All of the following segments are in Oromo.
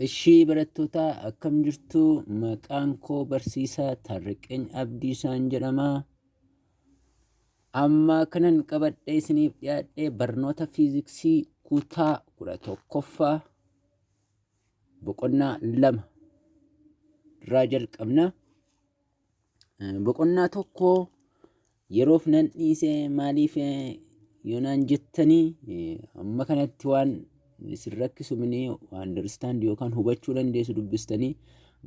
Ishii barattoota, akkam jirtu? Maqaan koo Barsiisaa Taarriqany Abdiisaan jedhama. Amma kanan qabadhee isiniif dhiyaadhe barnoota fiiziksii kutaa 11ffaa boqonnaa 2 irraa jalqabna. Boqonnaa 1 yeroof nan dhiise. Maaliif yoo naan jettanii, amma kanatti waan isin rakkisu mini, understand yookaan hubachuu dandeessu dubbistanii.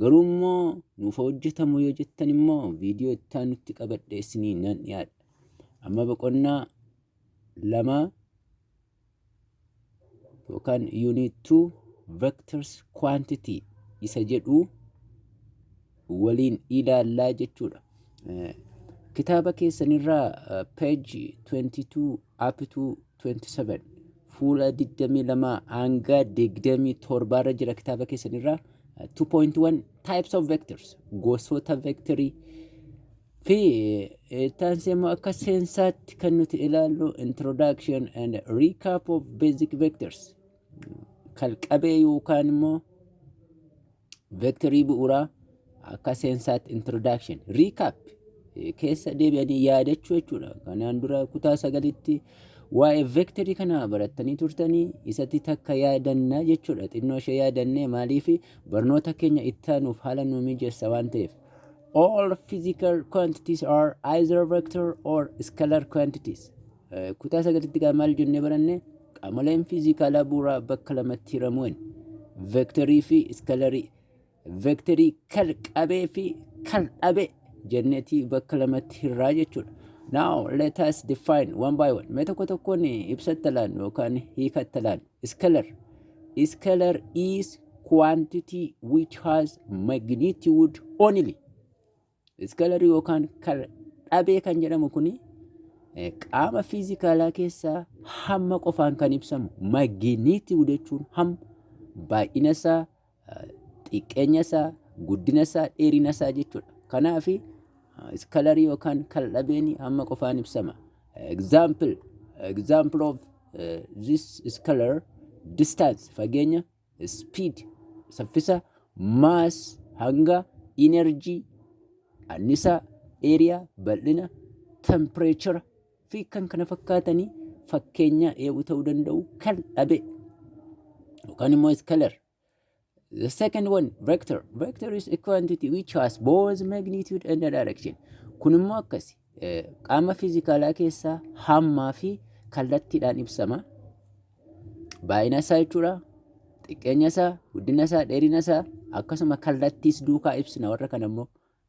Garuu immoo nuuf hojjetamu yoo jettan immoo viidiyoo itti aanutti qabadhee isinii nan dhiyaadha. Amma boqonnaa 2 yookaan unit 2 vectors quantity isa jedhu waliin ilaallaa jechuudha. Kitaaba keessanirraa page 22 up to 27, fuula 22 hanga 27 irra jira kitaaba keessanirraa. 2.1 types of vectors, gosoota vectorii fi ittaansee immoo akka seensaatti kan nuti ilaallu introduction and recap of basic vectors, kalqabee yookaan immoo vectorii bu'uuraa akka seensaatti introduction, recap keessa deebi'anii yaadachuu jechuudha. Kanaan dura kutaa 9tti waa'ee vectorii kana barattanii turtanii isatti takka yaadannaa jechuudha. Xinnoo ishee yaadannee, maaliif, barnoota keenya ittaanuuf haala nu mijeessa waan ta'eef. All physical quantities are either vector or scalar quantities. Kutaa 9tti gaa maal jennee baranne? Qaamoleen fiizikaalaa bu'uuraa bakka lamatti hiramuun vectorii fi scalarii. Vectorii kal-qabee fi kal-dhabee jenneetii bakka lamatti hirraa jechuudha. Now let us define one by one. Mee tokko tokkoon ibsatti laannu yookaan hiikatti laannu. Scalar. Scalar is quantity which has magnitude only. Scalar yookaan kal-dhabee kan jedhamu kuni qaama fiizikaalaa keessaa hamma qofaan kan ibsamu. Magnitude jechuun hamma, baay'ina isaa, xiqqeenya isaa, guddina isaa, dheerina isaa jechuudha. Kanaaf scalarii yookaan kal-dhabeen hamma qofaan ibsama. Example of this scalar: distance, fageenya, speed, saffisa, mass, hanga, energy, annisaa, area, bal'ina, temperature fi kan kana fakkaatanii fakkeenya eeguu ta'uu danda'u kal dhabe yookaan immoo scalar. The second one, vector. Vector is a quantity which has both magnitude and direction. Kun immoo akkasi. Qaama fiizikaalaa keessaa hammaa fi kallattiidhaan ibsama. Baay'ina isaa jechuudha. Xiqqeenya isaa, guddina isaa, dheerina isaa, akkasuma kallattiis duukaa ibsina warra kana immoo.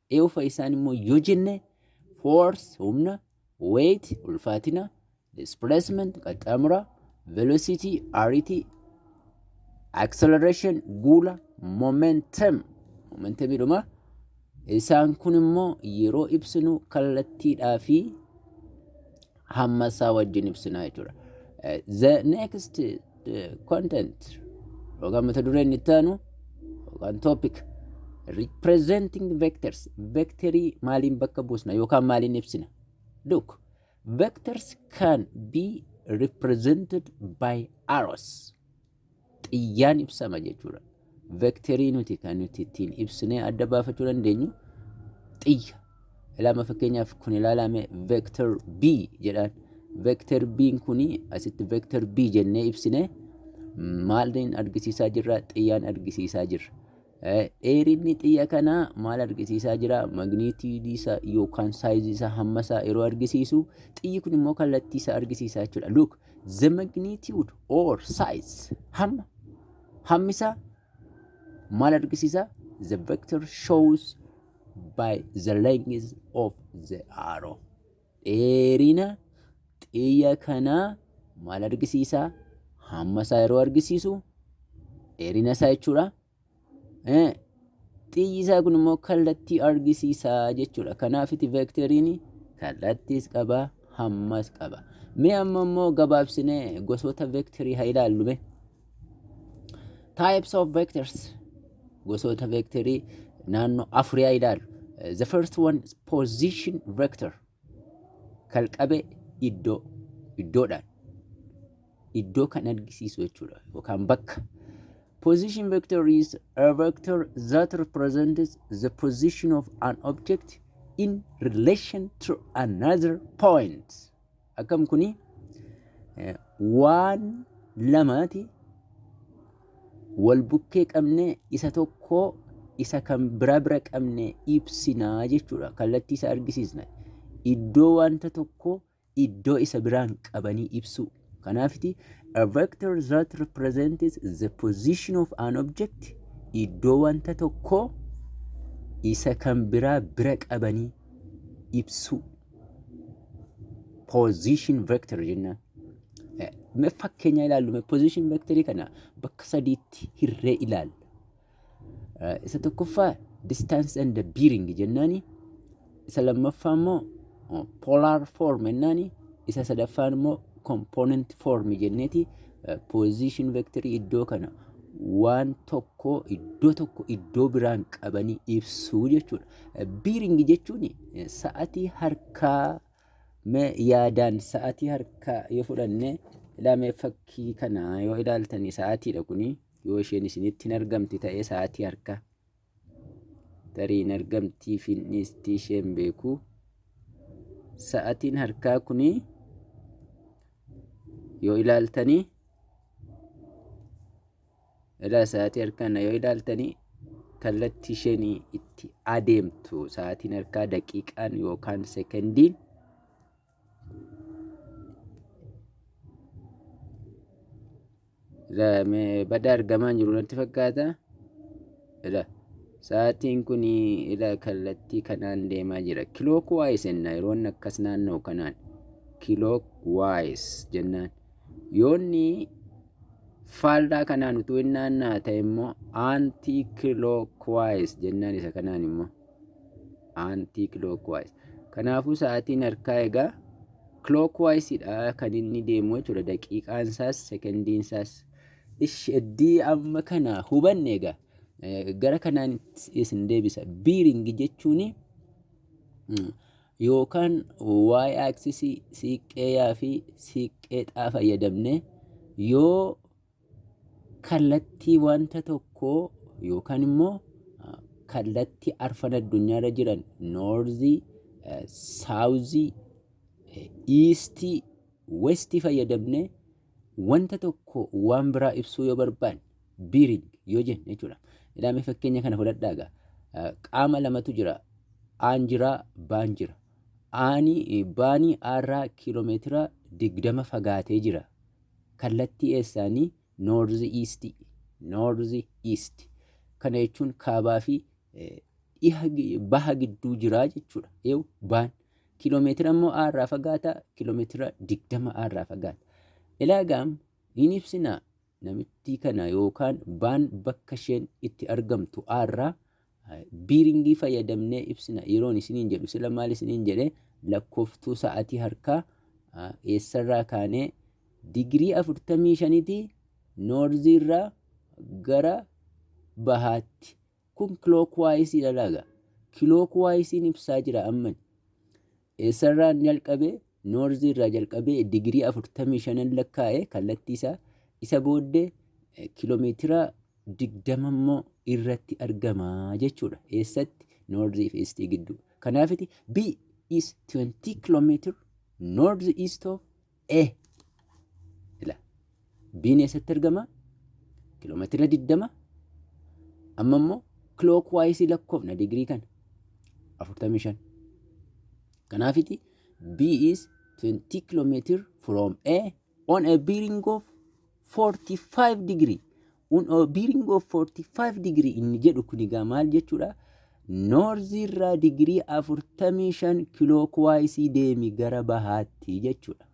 Eegufa isaan immoo yoo jenne, force, humna, weight, ulfaatina, displacement, qaxxaamura, velocity, ariitii, acceleration, guula, momentum, momentumidhuma. Isaan kun immoo yeroo ibsinu kallattiidhaa fi hamma isaa wajjin ibsina jechuudha. The next content yookaan mata dureen itti aanu yookaan topic, representing vectors. Vectorii maaliin bakka buusna yookaan maaliin ibsina? Look, vectors can be represented by arrows. Xiyyaan ibsama jechuudha. Vectorii nuti kan nuti ittiin ibsinee adda baafachuu dandeenyu xiyya. Ilaama, fakkeenyaaf kun ilaalame, vector B jedhaan. Vector B kuni asitti vector B jennee ibsine maaliin argisiisaa jirra? Xiyyaan argisiisaa jirra. Dheerinni xiyya kanaa maal argisiisaa jira? Magnitudeii isaa yookaan sizeii isaa, hamma isaa yeroo argisiisu, xiyyi kun immoo kallattii isaa argisiisaa jechuudha. Look, the magnitude or size, hamma, hammi isaa maal argisiisa? The vector shows by the length of the arrow. Dheerina xiyya kanaa maal argisiisa? Hamma isaa yeroo argisiisu dheerina isaa jechuudha. Xiyyi isaa kun immoo kallattii argisiisaa jechuudha. Kanaafiti vectoriin kallattiis qaba, hammas qaba. Mee amma immoo gabaabsinee gosoota vectorii haa ilaallu mee. Types of vectors, gosoota vectorii naannoo afurii haa ilaallu. The first one is position vector. Kalqabe iddoo, iddoodhaan. Iddoo kan argisiisu jechuudha yookaan bakka. Position vector is a vector that represents the position of an object in relation to another point. Akkam kuni waan lamaati wal bukkee qabnee isa tokko isa kan biraa bira qabne ibsinaa jechuudha. Kallattii isa argisiisna. Iddoo wanta tokko iddoo isa biraan qabanii ibsuu. Kanaafiti a vector that represents the position of an object iddoo wanta tokko isa kan biraa bira qabanii ibsuu. Position vector jennaan. Mee fakkeenya ilaallu, mee position vectorii kana bakka sadiitti hirree ilaalla. Isa tokkoffaa distance and bearing jennaani. Isa lammaffaa immoo polar form jennaani. Isa sadaffaan immoo component form jenneeti position vectorii iddoo kana waan tokko iddoo tokko iddoo biraan qabanii ibsuu jechuudha. Bearing jechuun sa'atii harkaa. Mee yaadaan sa'atii harkaa yoo fudhanne, ilaamee fakkii kana yoo ilaaltanii, sa'atiidha kuni. Yoo isheen isinitti hin argamti ta'ee, sa'atii harkaa tarii hin argamtii fi hin dhiistii isheen beeku. Sa'atiin harkaa kuni yoo ilaaltanii, ilaa sa'atii harkaa kana yoo ilaaltanii, kallattii isheen itti adeemtu sa'atiin harkaa daqiiqaan yookaan sekendiin bada argamaa jiru natti fakkaata. Ila sa'aatiin kun ila kallattii kanaan deemaa jira. Clockwise jenna yeroo inni akkas naanna'u kanaan clockwise jennaan. Yoonni faallaa kanaan utuu inni naanna'a ta'e immoo anti clockwise jennaan, isa kanaan immoo anti clockwise. Kanaafuu sa'aatiin harkaa egaa clockwise dha kan inni deemu jechuudha. Daqiiqaan isaas sekendiin isaas. Ishi eddii amma kana hubanne egaa gara kanaan isin deebisa. Bearing jechuun yookaan y axis siiqqee yaa fi siiqqee xaa fayyadamne yoo kallattii wanta tokkoo yookaan immoo kallattii arfan addunyaarra jiran northii, southii, eastii, westii fayyadamne wanta tokko waan biraa ibsuu yoo barbaanne bearing yoo jenne jechuudha. Ilaamee fakkeenya kana fudhadhaa egaa. Qaama lamatu jira. Aan jira, baan jira. Aani baanii aarraa kiiloomeetira 20 fagaatee jira. Kallattii eessaanii? North east. North east. Kana jechuun kaabaa fi dhiha baha gidduu jira jechuudha. Eewu baan. Kiiloomeetira immoo aarraa fagaata, kiiloomeetira 20 aarraa fagaata. Ilaa gaam hin ibsinaa namittii kana yookaan baan bakka isheen itti argamtu aarraa bearingii fayyadamnee ibsina yeroon isiniin jedhu sila maal isiniin jedhe? Lakkooftuu sa'atii harkaa eessarraa kaanee digirii 45ti northiirraa gara bahaatti. Kun clockwise dha laaga. Clockwise ibsaa jira amman. Eessarraan jalqabee? Northiirraa jalqabee digirii 45 lakkaa'e kallattii isaa. Isa booddee kiiloomeetira 20 immoo irratti argama jechuudha. Eessatti? Northii fi eastii gidduu. Kanaafiti B is 20 kilometer north east of A. Ila B'n eessatti argama? Kiiloomeetira 20. Amma immoo clockwise lakkoofna digirii kana 45. Kanaafiti B is 20 kilometer from A on a bearing of 45 degree. On a bearing of 45 degree inni jedhu kun egaa maal jechuudha? Northiirraa digirii 45 clockwise deemi gara bahaatti jechuudha.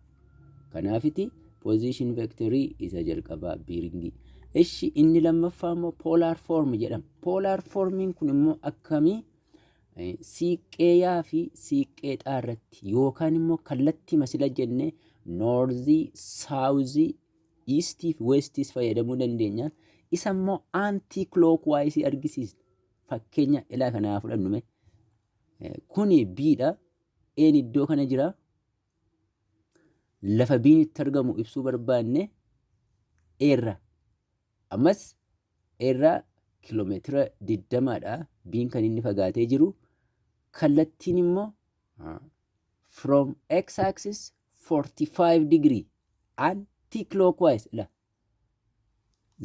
Kanaafiti position vectorii isa jalqabaa bearingii. Ishi inni lammaffaa immoo polar form jedhama. Polar formiin kun immoo akkamii? Siiqqee yaa fi siiqqee xaa irratti yookaan immoo kallattii masila jennee northii, southii, eastii fi westiis fayyadamuu dandeenya. Isa immoo anti clockwise argisiisna. Fakkeenya ilaa kanaa fudhannu mee. Kuni B dha. A'n iddoo kana jira. Lafa B'n itti argamu ibsuu barbaanne eerra. Ammas Irraa kiiloomeetira 20dha B'n kan inni fagaatee jiru. Kallattiin immoo from x axis 45 degree anti-clockwise la.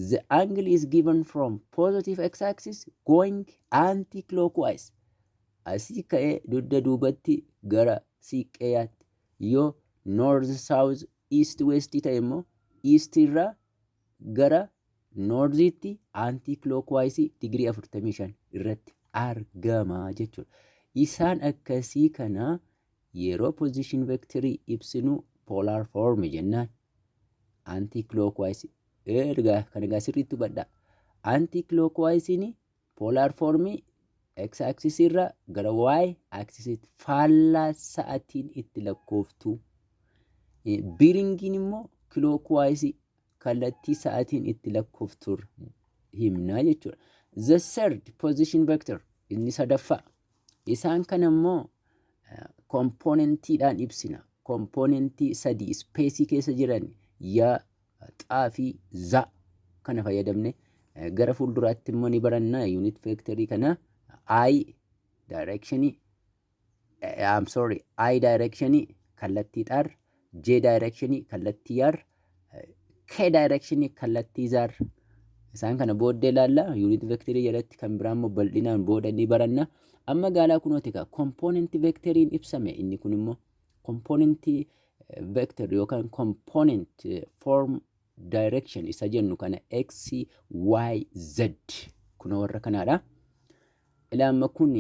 The angle is given from positive x axis going anti-clockwise. Asii ka'ee dugda duubatti gara siiqqeeyaatti, yoo north, south, east, west ta'e immoo east irraa gara northitti anti-clockwise digirii 45 irratti argama jechuudha. Isaan akkasii kana yeroo position vectorii ibsinu polar form jennaan. Anti-clockwise ergaa kana egaa sirriitti hubadhaa. Anti-clockwise polar formii x axis irraa gara y axisitti faallaa sa'atiin itti lakkooftu. Bearingiin immoo clockwise kallattii sa'atiin itti lakkooftu himnaa jechuudha. The third position vector, inni sadaffaa. Isaan kana immoo componentiidhaan ibsina. Componentii sadii spaceii keessa jiran, yaa, xaa fi za kana fayyadamne gara fuulduraatti immoo ni baranna unit vectorii kana. I directionii, I'm sorry, I directionii kallattii xaar, J directionii kallattii yaar, K directionii kallattii zaar. Isaan kana booddee ilaalla. Unit vectorii jalatti kan biraa immoo bal'inaan booda ni baranna. Amma gaalaa kunooti egaa component vectoriin ibsame. Inni kun immoo component vector yookaan component form direction isa jennu kana x, y, z kuna warra kanaadha. Ilaa, amma kun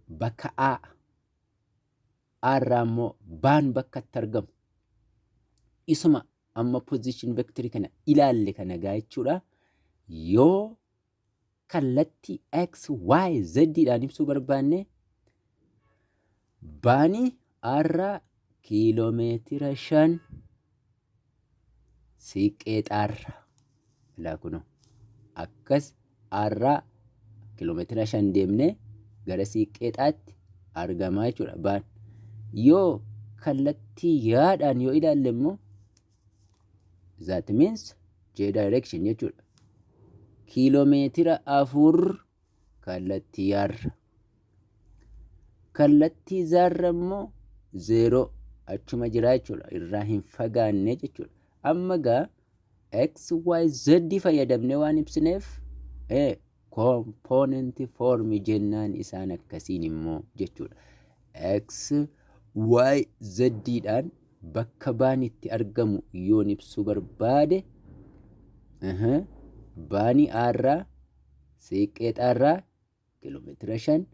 bakka A, A irraa immoo baan bakka itti argamu. Isuma amma position vectorii kana ilaalle kana gaa jechuudha. Yoo kallattii x, y, z dhaan ibsuu barbaanne, baanii A irraa kiiloomeetira 5 siiqqee xaarra. Ilaa, kunoo akkas A irraa kiiloomeetira 5 deemnee gara siiqqee xaatti argamaa jechuudha baan. Yoo kallattii yaadhaan yoo ilaalle immoo, that means J direction jechuudha. Kiiloomeetira 4 kallattii yaarra. Kallattii zaarra immoo 0, achuma jira jechuudha. Irraa hin fagaanne jechuudha. Amma gaa x, y, z fayyadamnee waan ibsineef component form jennaan isaan akkasiin immoo jechuudha. X, y, z dhaan bakka baan itti argamu yoon ibsuu barbaade, baanii A irraa siiqqee xaarraa kiiloomeetira 5,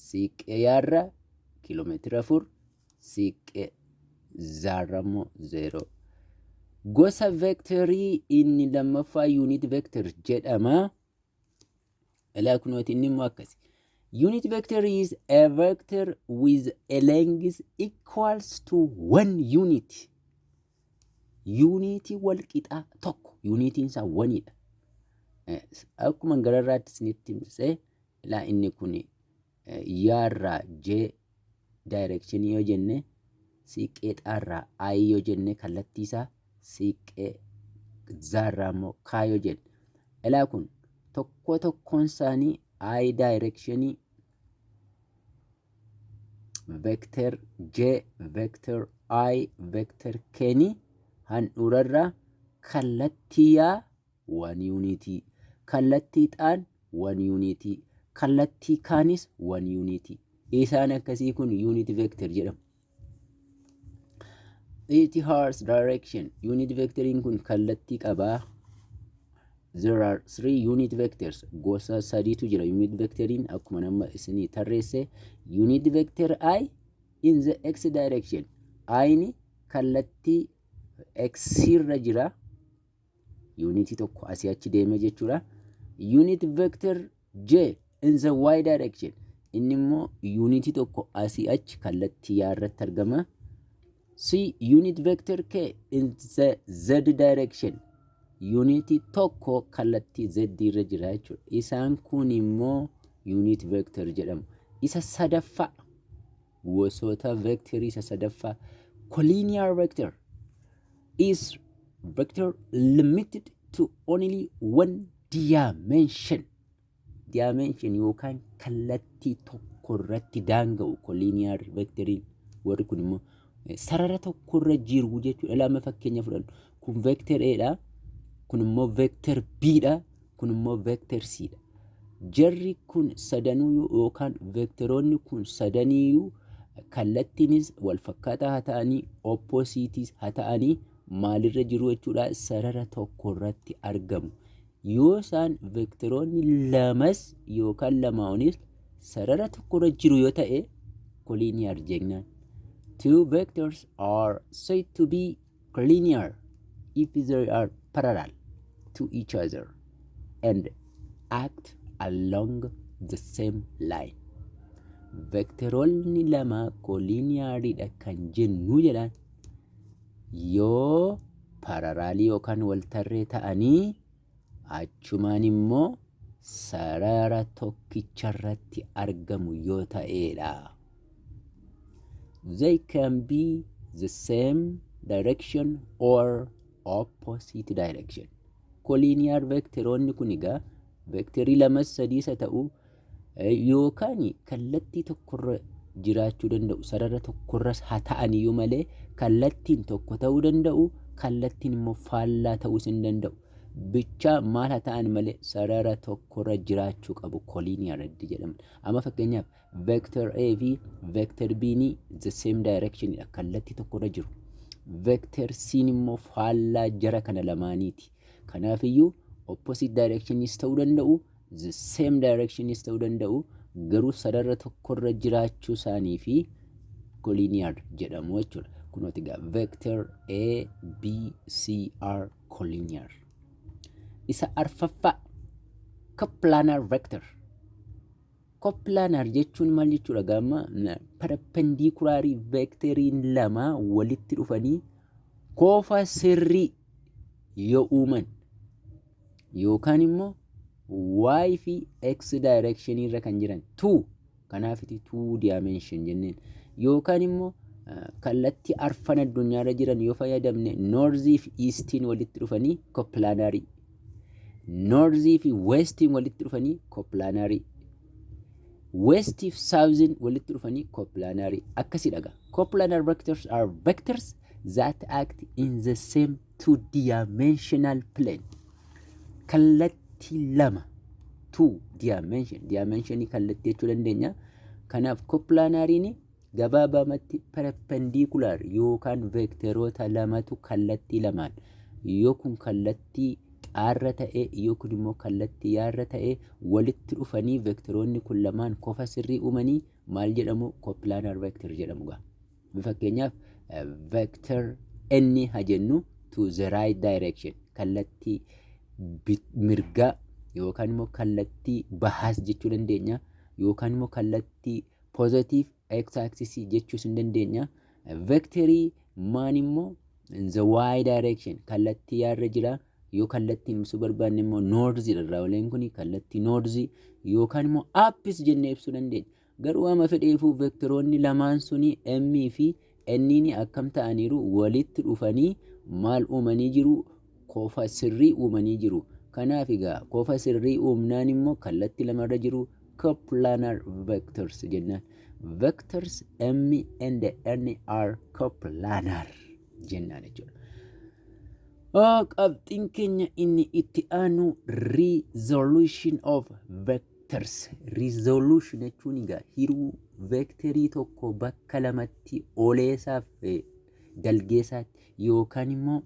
siiqqee yaarraa kiiloomeetira 4, siiqqee zaarra immoo 0. Gosa vectorii inni lammaffaa unit vector jedhama. Ilaa, kunooti inni immoo akkasi. Unit vector is a vector with a length equals to one unit. Yuunitii wal qixaa tokko, yuunitiin isaa oneiidha. Akkuma gararraatti isinitti himsee, ilaa, inni kun yaarraa J direction yoo jenne, siiqqee xaarraa I yoo jenne, kallattii isaa siiqqee zaarraa immoo K yoo jenne. Ilaa, kun tokko tokkoon isaanii I directionii vector J, vector I, vector K ni handhuurarraa kallattii yaa 1 unitii, kallattii xaan 1 unitii, kallattii kaanis 1 unitii. Isaan akkasii kun unit vector jedhamu. It has direction. Unit vectoriin kun kallattii qabaa. There are three unit vectors. Gosa sadiitu jira. Unit vectoriin akkuma nama isinii tarreesse, unit vector I in the x direction. I'n kallattii x irra jira. Unitii tokko asii achi deeme jechuudha. Unit vector J in the y direction. Inni immoo unitii tokko asii achi kallattii y irratti argama. C, unit vector K in the z direction. Unitii tokko kallattii z irra jira jechuudha. Isaan kun immoo unit vector jedhamu. Isa sadaffaa, gosoota vectorii isa sadaffaa, collinear vector is vector limited to only one Dimension. Dimension yookaan kallattii tokko irratti daanga'u collinear vectoriin. Warri kun immoo sarara tokko irra jiru jechuudha. Lama fakkeenya fudhannu. Kun vector A dha. Kun immoo vector B dha. Kun immoo vector C dha. Jarri kun sadanuu yookaan vectoroonni kun sadaniyyuu kallattiinis wal fakkaataa haa ta'anii, oppositeis haa ta'anii, maalirra jiru jechuudha? Sarara tokko irratti argamu. Yoo isaan vectoroonni lamas yookaan lamaa olis sarara tokko irra jiru yoo ta'e, collinear jennaan. Two vectors are said to be collinear if they are parallel to each other and act along the same line. Vectoroonni lama collinearidha kan jennu jedhaan yoo parallelii yookaan waltarree ta'anii, achumaan immoo sarara tokkicharratti argamu yoo ta'edha. They can be the same direction or opposite direction. Collinear vectoroonni kun egaa vectorii lamas sadiis haa ta'u, yookaan kallattii tokkorra jiraachuu danda'u, sarara tokkorras haa ta'aniyyuu malee, kallattiin tokko ta'uu danda'u, kallattiin immoo faallaa ta'uus hin danda'u. Bichaa maal haa ta'an malee, sarara tokkorra jiraachuu qabu collinear jedhaman. Amma fakkeenyaaf vector A fi vector B ni the same direction dha, kallattii tokkorra jiru. Vector C immoo faallaa jara kana lamaaniiti. Kanaafiyyuu opposite directionis ta'uu danda'u, the same directionis ta'uu danda'u, garuu sarara tokkorra jiraachuu isaanii fi collinear jedhamu jechuudha. Kunooti egaa vector A, B, C are collinear. Isa arfaffaa, coplanar vector. Coplanar jechuun maal jechuudha? Gaama perpendicularii vectoriin lama walitti dhufanii kofa sirrii yoo uuman, yookaan immoo y fi x direction irra kan jiran two, kanaafiti two dimension jenneen, yookaan immoo kallattii arfan addunyaarra jiran yoo fayyadamne, northii fi eastiin walitti dhufanii coplanarii, northii fi westiin walitti dhufanii coplanarii, westii fi southiin walitti dhufanii coplanarii, akkasii dhaga. Coplanar vectors are vectors that act in the same two dimensional plane. Kallattii lama, two dimension, dimensionii kallattii jechuu dandeenya. Kanaaf coplanariin gabaabamatti perpendicular yookaan vectoroota lamatu kallattii lamaan, yoo kun kallattii xaarra ta'e, yoo kun immoo kallattii yaarra ta'e, walitti dhufanii vectoroonni kun lamaan kofa sirrii uumanii maal jedhamu? Coplanar vector jedhamu gaa. Fakkeenyaaf vector n haa jennu, to the right direction, kallattii mirgaa yookaan immoo kallattii bahaas jechuu dandeenya, yookaan immoo kallattii positive x axis jechuus hin dandeenya. Vectorii maan immoo in the y direction, kallattii yaarra jira. Yoo kallattiin ibsuu barbaanne immoo north irraa oleen kun kallattii north yookaan immoo upis jennee ibsuu dandeenya. Garuu amma fedheefuu vectoroonni lamaan suni m fi n akkam ta'aniiru? Walitti dhufanii maal uumanii jiru? Kofa sirrii uumanii jiru. Kanaaf egaa kofa sirrii uumnaan immoo kallattii lamarra jiru, coplanar vectors jennaan. Vectors m and n are coplanar jennaan jechuudha. Qabxiin keenya inni itti aanu resolution of vectors. Resolution jechuun egaa hiruu vectorii tokko bakka lamatti, oleesaaf dalgeessaatti, yookaan immoo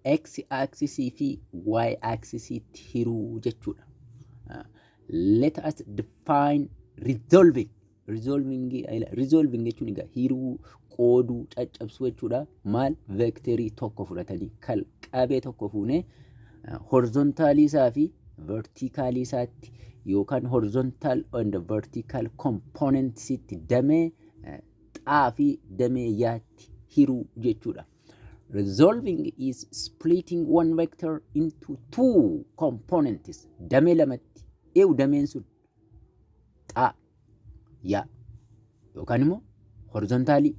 x axisii fi y axisiitti hiruu jechuudha. Let us define resolving. Resolving, resolving jechuun egaa hiruu, qooduu, caccabsuu jechuudha. Maal? Vectorii tokko fudhatanii, kalqabee tokko fuunee, horizontalii isaa fi verticalii isaatti yookaan horizontal and vertical componentsitti, damee xaa fi damee yaatti hiruu jechuudha. Resolving is splitting one vector into two components. Damee lamatti. Eewu dameen sun xaa, yaa yookaan immoo horizontalii,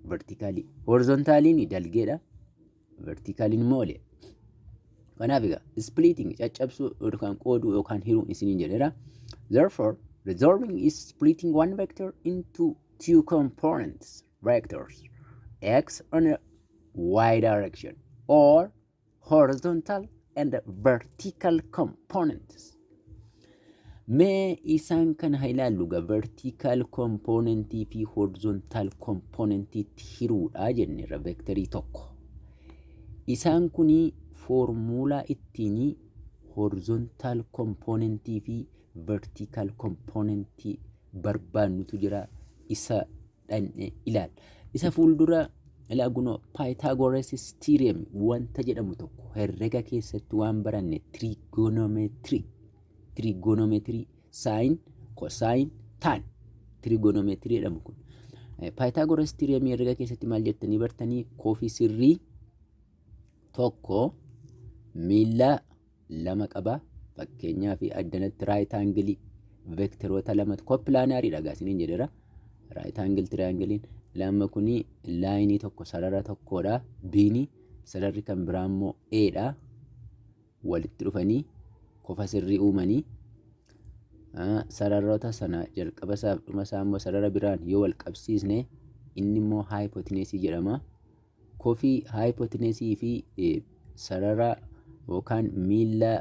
verticalii. Horizontaliin dalgeedha. Verticaliin immoo olee. Kanaaf egaa splitting caccabsuu yookaan qooduu yookaan hiruu isiniin jedheera. Therefore, resolving is splitting one vector into two components, vectors, x and y direction or horizontal and vertical components. Mee isaan kana haa ilaallu egaa. Vertical componentii fi horizontal componentiitti hiruudha jenneerra vectorii tokko. Isaan kuni foormuulaa ittiin horizontal componentii fi vertical componentii barbaannutu jira, isa dhandhe ilaalla. Isa fuuldura ilaa kunoo Pythagoras theorem wanta jedhamu tokko herrega keessatti waan baranne, trigonometry, sine, cosine, tan, trigonometry jedhamu kun. Pythagoras theorem herrega keessatti maal jettanii bartanii? Kofi sirrii tokko miila lama qaba. Fakkeenyaaf, addanatti right angle vectoroota lamatu coplanariidha gaa isiniin jedheera. Right angle triangleiin lama kuni lineii tokko, sarara tokkodha. Bini sararri kan biraa immoo A'dha. Walitti dhufanii kofa sirrii uumanii, sararoota sana jalqaba isaaf dhuma isaa immoo sarara biraan yoo wal qabsiisne, inni immoo hypotenuseii jedhama. Kofii hypotenuseii fi sarara yookaan miila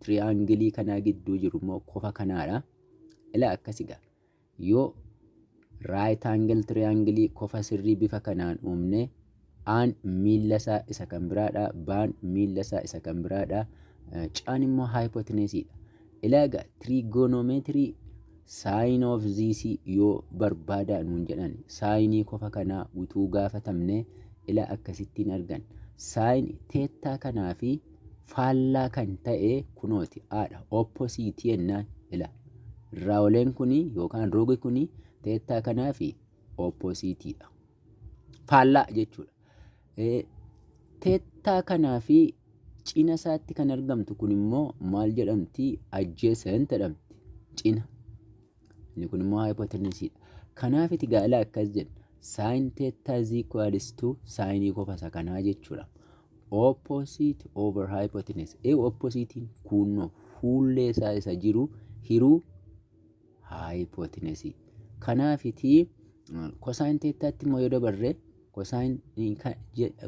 triangleii kanaa gidduu jiru immoo kofa kanaadha. Ilaa, akkas egaa yoo right angle triangleii kofa sirrii bifa kanaan uumne, A'n miila isaa isa kan biraadha, B'n miila isaa isa kan biraadha, C'n immoo hypotenuseiidha. Ilaa egaa, trigonometry sine of this yoo barbaadaa nuun jedhan, sineii kofa kanaa utuu gaafatamne, ilaa akkasittiin argan. Sine theta kanaa fi faallaa kan ta'e kunooti A'dha. Oppositeii jennaan. Ila raawuleen kuni yookaan rogi kuni theta kanaa fi oppositeiidha. Faallaa jechuudha. Theta kanaa fi cina isaatti kan argamtu kun immoo maal jedhamti? Adjacent jedhamti. Cina. Inni kun immoo hypotenuseiidha. Kanaaf itti gaala akkas jenna. Sine theta is equals to sineii kofa isa kanaa jechuudha. Opposite over hypotenuse. Oppositeiin kunnoo fuullee isaa isa jiru hiruu hypotenuse. Kanaafiti cosine thetaatti immoo yoo dabarre,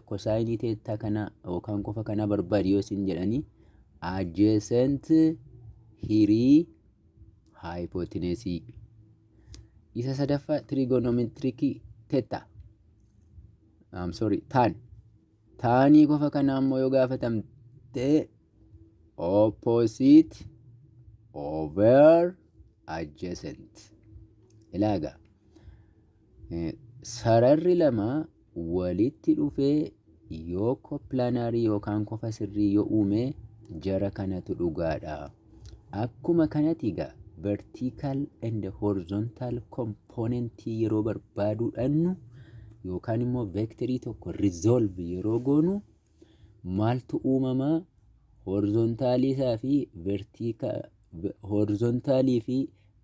cosineii theta kana yookaan kofa kana barbaadi yoo isin jedhanii, adjacent hirii hypotenuse. Isa sadaffaa trigonometricii theta. I'm sorry, tan. Tanii kofa kanaa immoo yoo gaafatamte, opposite over adjacent. Ilaagaa. Sararri lama walitti dhufee yoo coplanarii yookaan kofa sirrii yoo uume, jara kanatu dhugaadha. Akkuma kanatti egaa vertical and horizontal component yeroo barbaaduudhannu yookaan immoo vectorii tokko resolve yeroo goonu, maaltu uumamaa? Horizontalii isaa fi horizontalii fi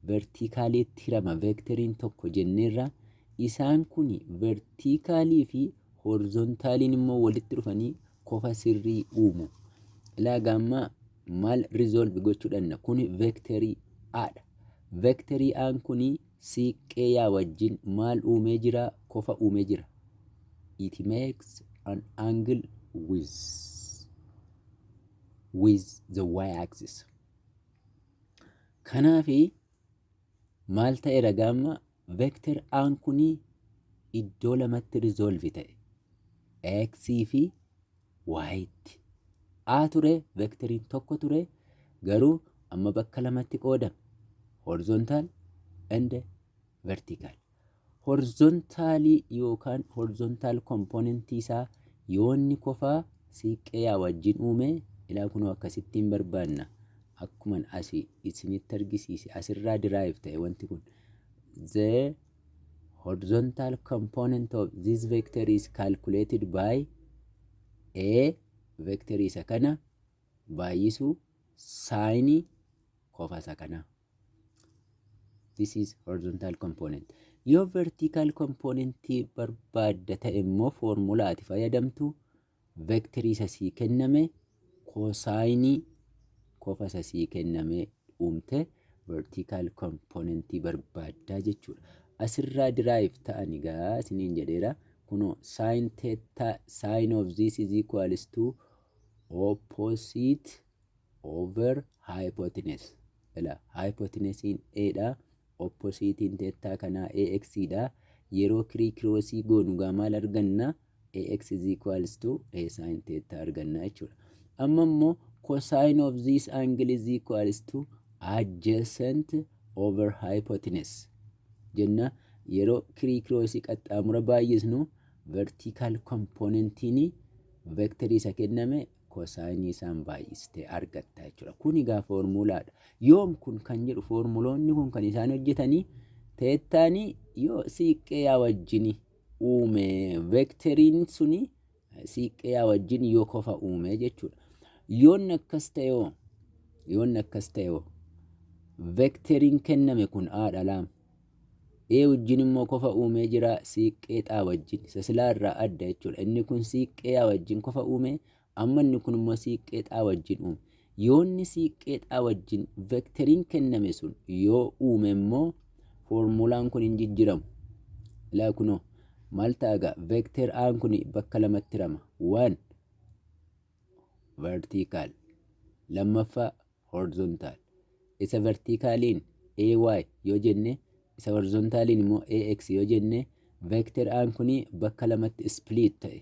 verticaliitti hirama vectoriin tokko jenneerra. Isaan kun verticalii fi horizontaliin immoo walitti dhufanii kofa sirrii uumu. Ilaa gaamma, maal resolve gochuudhaan? Kun vectorii A'dha. Vectorii A'n kun siiqqee yaa wajjin maal uumee jira? Kofa uumee jira. It makes an angle with the y axis. Kanaafi maal ta'eera gaamma? Vector A'n kun iddoo lamatti resolve ta'e. X fi Y'tti. A ture, vectoriin tokko ture, garuu amma bakka lamatti qoodame. Horizontal and vertical. Horizontalii yookaan horizontal componentii isaa yoonni kofaa siiqqee yaa wajjin uume, ilaa kunoo akkasittiin barbaanna. Akkuman asii isinitti argisiise, asirraa derive ta'e wanti kun. The horizontal component of this vector is calculated by A vector isa kana baay'isuu sineii kofa isa kanaa. This is horizontal component. Yoo vertical component barbaadda ta'e immoo, foormulaa ati fayyadamtu vectorii isa sii kenname Cosine kofa isa sii kennamee uumte vertical componentii barbaaddaa jechuudha. Asirraa derive ta'an egaa isiniin jedheera. Kunoo sin theta, sin of this is equals to opposite over hypotenuse. Ila hypotenuseiin A dha. Oppositeiin theta kanaa AX dha. Yeroo criss crossii goonu gaa maal arganna? AX is equals to A sin theta arganna jechuudha. Amma immoo cosine of this angle is equals to adjacent over hypotenuse jenna. Yeroo criss crossii qaxxaamura baay'isnu vertical componentiin vectorii isa kenname cosine isaan baay'istee argatta jechuudha. Kun egaa foormulaadha. Yoom kun kan jedhu, foormuloonni kun kan isaan hojjetanii thetaanii yoo siiqqee yaa wajjin uume, vectoriin suni siiqqee yaa wajjin yoo kofa uume jechuudha. Yoon akkas ta'e hoo, vectoriin kenname kun A dha laama. A wajjin immoo kofa uumee jira siiqqee xaa wajjin, isa silaa irraa adda jechuudha. Inni kun siiqqee yaa wajjin kofa uume, amma inni kun immoo siiqqee xaa wajjin uume. Yoonni siiqqee xaa wajjin vectoriin kenname sun yoo uume immoo foormulaan kun hin jijjiramu. Ilaa kunoo maal ta'a egaa? Vector A'n kun bakka lamatti hirama. One, vertical, lammaffaa horizontal. Isa verticaliin AY yoo jenne, isa horizontaliin immoo AX yoo jenne, vector A'n kun bakka lamatti split ta'e.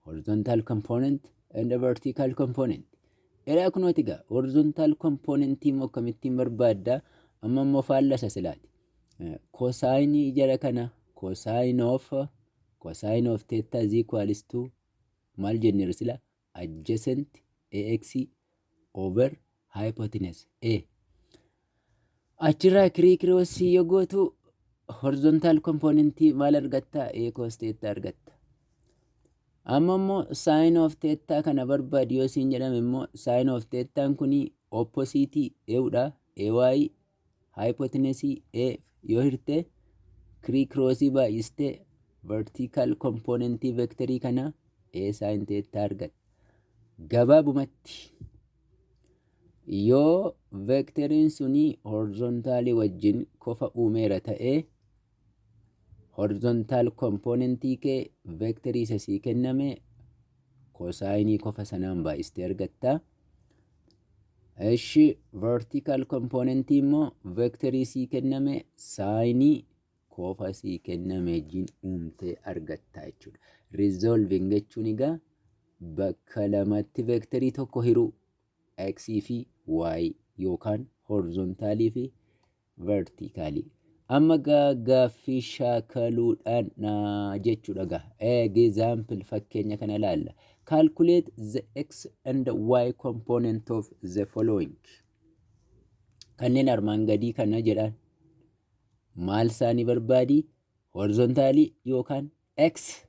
Horizontal component and a vertical component. Eraa kunooti egaa horizontal componentii immoo akkamittiin barbaaddaa? Amma immoo faallasa silaati. Cosine jara kana, cosine of theta is equals to maal jenneerra sila? Adjacent AX over hypotenuse A. Achirraa criss crossii yoo gootu horizontal componentii maal argatta? A cos theta argatta. Amma immoo sin of theta kana barbaadi yoo siin jedhame immoo, sin of thetaan kuni opposite eewudha. AY hypotenuse A yoo hirte, criss crossii baay'istee vertical componentii vectorii kana A sin theta argatta. Gabaabumatti yoo vectoriin suni horizontalii wajjin kofa uumeera ta'ee, horizontal componentii kee vectorii isa sii kenname cosine kofa sanaan baay'istee argatta. Eshi, vertical componentii immoo vectorii sii kenname sine kofa sii kenname wajjin uumtee argatta jechuudha. Resolving jechuun egaa bakka lamatti vectorii tokko hiruu, x fi y yookaan horizontalii fi verticalii. Amma gaaffii shaakaluudhaan jechuudha gaa. Example, fakkeenya kana ilaalla. Calculate the x and y component of the following. Kanneen armaan gadii kana jedhaan maal isaanii barbaadi? Horizontalii yookaan x,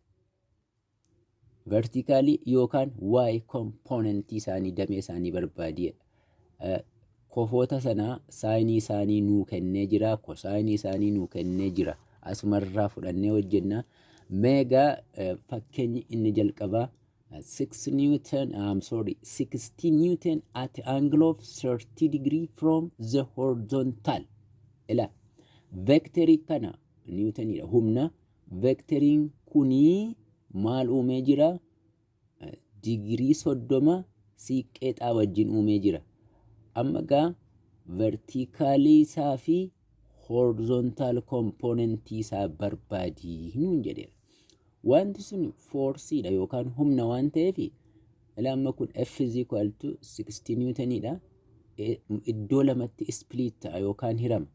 verticalii yookaan y componentii isaanii, damee isaanii barbaadiyedha. Kofoota sanaa sine isaanii nuu kennee jira, cosine isaanii nuu kennee jira. Asumarraa fudhannee hojjenna. Meegaa fakkeenyi inni jalqabaa 6 Newton, I'm sorry, 60 Newton at angle of 30 degree from the horizontal. Ila vectorii kana Newtonidha humna. Vectoriin kunii maal uumee jira? Digirii 30 siiqqee xaa wajjin uumee jira. Amma gaa verticalii isaa fi horizontal componentii isaa barbaadii nuun jedheera. Wanti sun forceiidha yookaan humna waan ta'eef, ila amma kun F is equal to 60 Newtonidha. Iddoo lamatti split ta'a yookaan hirama.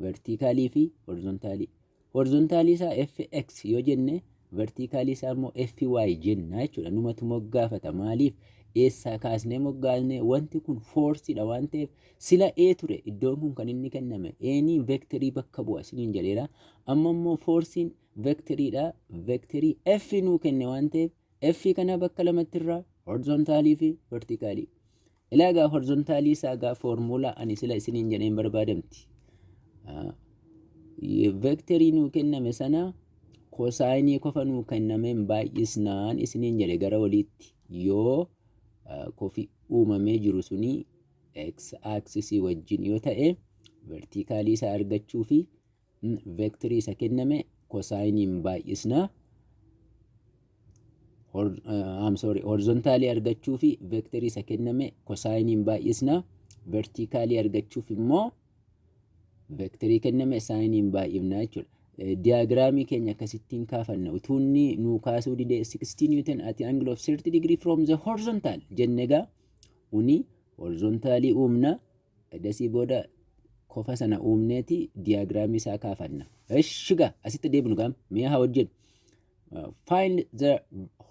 Verticalii fi horizontalii. Horizontalii isaa Fx yoo jenne, verticalii isaa immoo Fy jenna jechuudha. Numatu moggaafata. Maaliif? Eessaa kaasnee moggaasnee? Wanti kun forceiidha waan ta'eef, sila A ture iddoon kun kan inni kenname. Eenii vectorii bakka bu'a isiniin jedheera. Amma immoo forceiin vectoriidha. Vectorii F nuu kenne waan ta'eef, F kana bakka lamatti irraa, horizontalii fi verticalii. Ilaa gaa, horizontalii isaa gaa foormulaa ani sila isiniin jedheen barbaadamti. Vectorii nuu kenname sana cosine kofa nuu kennameen baay'isnaan isiniin jedhe gara oliitti yoo kofi uumamee jiru suni x axisii wajjin yoo ta'e, verticalii isaa argachuu fi vectorii isa kenname cosineiin baay'isna. I'm sorry, horizontalii argachuu fi vectorii isa kenname cosineiin baay'isna. Verticalii argachuuf immoo vectorii kenname sineiin baay'ifna jechuudha. Diagramii keenya akkasittiin kaafanna. Utuu inni nuu kaasuu didee 16 newton at angle of 30 degree from the horizontal jenne egaa uni horizontalii uumna. Edasii booda kofa sana uumneeti diagramii isaa kaafanna. Eshi gaa asitti deebinu gaam mee haa hojjennu. Find the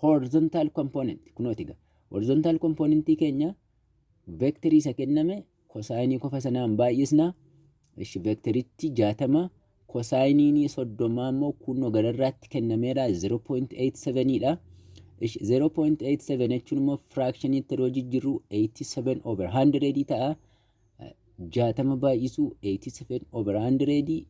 horizontal component kunooti gaa. Horizontal componentii keenya vectorii isa kenname cosineii kofa sanaan baay'isna. Ishi vectorichi 60, cosineiin 30 immoo kunoo gararraatti kennameera, 0.87 dha. Ishi 0.87 jechuun immoo fractioniitti yeroo jijjiirru 87 over 100 ta'a. 60 baay'isuu 87 over 100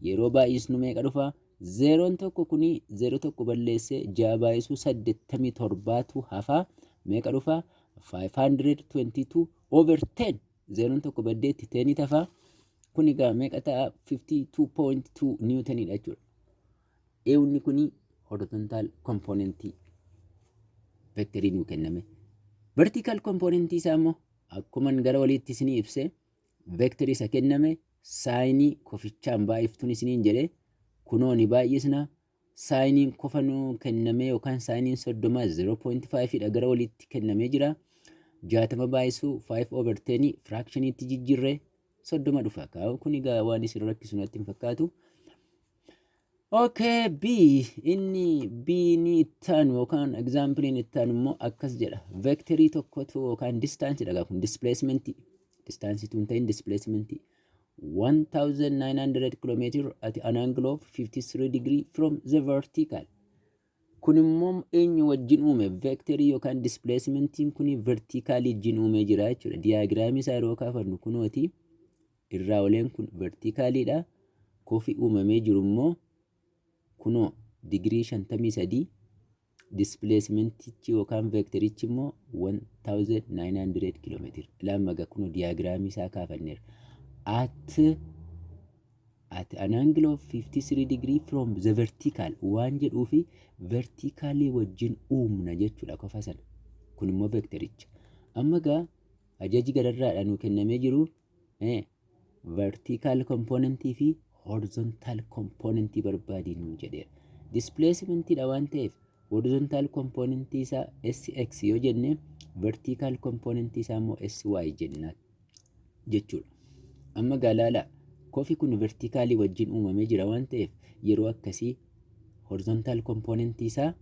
yeroo baay'isnu meeqa dhufa? Zeeroon tokko kuni zeeroo tokko balleessee ja'a baay'isuu 87tu hafa. Meeqa dhufa? 522 over 10. Zeeroon tokko baddeetti 10 tafa. Kun egaa meeqa ta'a? 52.2 newtonidha jechuudha. Eewni kuni horizontal componentii vectorii nuu kenname. Vertical componentii isaa immoo akkuman gara walitti isinii ibse vectorii isa kenname sineii kofichaan baay'iftuun isiniin jedhe, kunoo ni baay'isna. Sineiin kofa nuu kenname yookaan sineiin 30 0.5 dha, gara walitti kennamee jira. 60 baay'isuu 5 over 10 fractioniitti jijjiirree 30 dhufa. Kun egaa waan isin rakkisu natti hin fakkaatu. Okay, B, inni B ni ittaanu yookaan exampleiin ittaanu immoo akkas jedha. Vectorii tokkotu yookaan distance dha, kun displacement, distance tun ta'in displacement 1900 km at an angle of 53 degree from the vertical. Kun immoo eenyu wajjin uume? Vectorii yookaan displacementiin kun verticalii wajjin uumee jira jechuudha. Diagramii isaa yeroo kaafannu kunooti, irraa oleen kun verticaliidha. Kofi uumamee jiru immoo kunoo digirii 53, displacementichi yookaan vectorichi immoo 1900 kiiloomeetira. Lammaga kunoo diagramii isaa kaafanneera. At an angle of 53 degree from the vertical waan jedhuufi verticalii wajjin uumna jechuudha kofa sana. Kun immoo vectoricha. Amma gaa ajaji gararraadha nuu kennamee jiru vertical componentii fi horizontal componentii barbaadii nuun jedheera. Displacementiidha waan ta'eef horizontal componentii isaa SX yoo jenne, vertical componentii isaa immoo SY jenna jechuudha. Amma gaa laala, kofi kun verticalii wajjin uumamee jira waan ta'eef yeroo akkasii horizontal componentii isaa